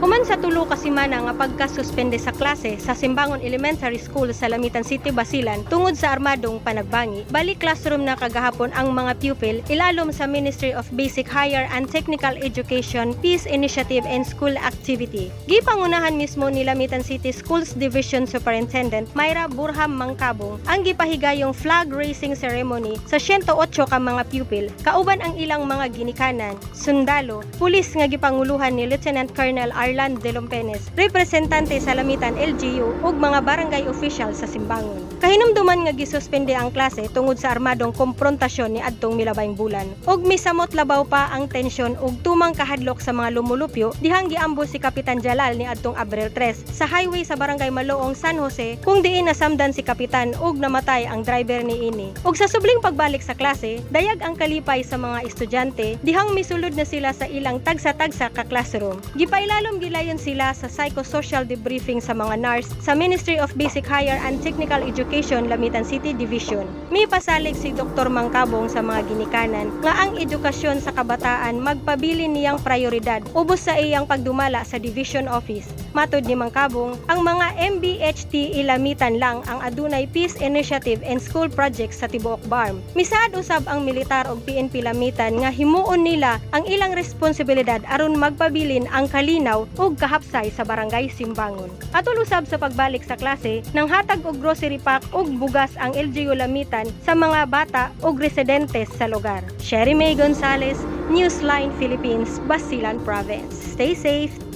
Human sa 3 ka semana nga pagkasuspende sa klase sa Simbangon Elementary School sa Lamitan City, Basilan tungod sa armadong panagbangi, balik classroom na kagahapon ang mga pupil ilalom sa Ministry of Basic Higher and Technical Education Peace Initiative and School Activity. Gipangunahan mismo ni Lamitan City Schools Division Superintendent Mayra Burham Mangkabong ang gipahigayong flag raising ceremony sa 108 ka mga pupil kauban ang ilang mga ginikanan, sundalo, pulis nga gipanguluhan ni Lieutenant Colonel Arland de Lompenes, representante sa Lamitan LGU ug mga barangay official sa Simbangon. Kahinumduman nga gisuspende ang klase tungod sa armadong komprontasyon ni adtong milabayng bulan. Ug misamot labaw pa ang tensyon ug tumang kahadlok sa mga lumulupyo dihang giambo si Kapitan Jalal ni adtong Abril 3 sa highway sa Barangay Maloong, San Jose, kung diin nasamdan si Kapitan ug namatay ang driver niini. Ug sa subling pagbalik sa klase, dayag ang kalipay sa mga estudyante dihang misulod na sila sa ilang tagsa-tagsa ka classroom. Gipailalom gilayon sila sa psychosocial debriefing sa mga nurse sa Ministry of Basic Higher and Technical Education Lamitan City Division. Mipasalig si Dr. Mangkabong sa mga ginikanan nga ang edukasyon sa kabataan magpabilin niyang prioridad ubos sa iyang pagdumala sa division office. Matod ni Mangkabong, ang mga MBHT Lamitan lang ang adunay peace initiative and school projects sa tibuok BARMM. Misaad usab ang militar og PNP Lamitan nga himuon nila ang ilang responsibilidad aron magpabilin ang kalinaw ug kahapsay sa Barangay Simbangon. Atol usab sa pagbalik sa klase, nanghatag og grocery pack ug bugas ang LGU Lamitan sa mga bata ug residentes sa lugar. Sherry May Gonzalez, Newsline Philippines, Basilan Province. Stay safe.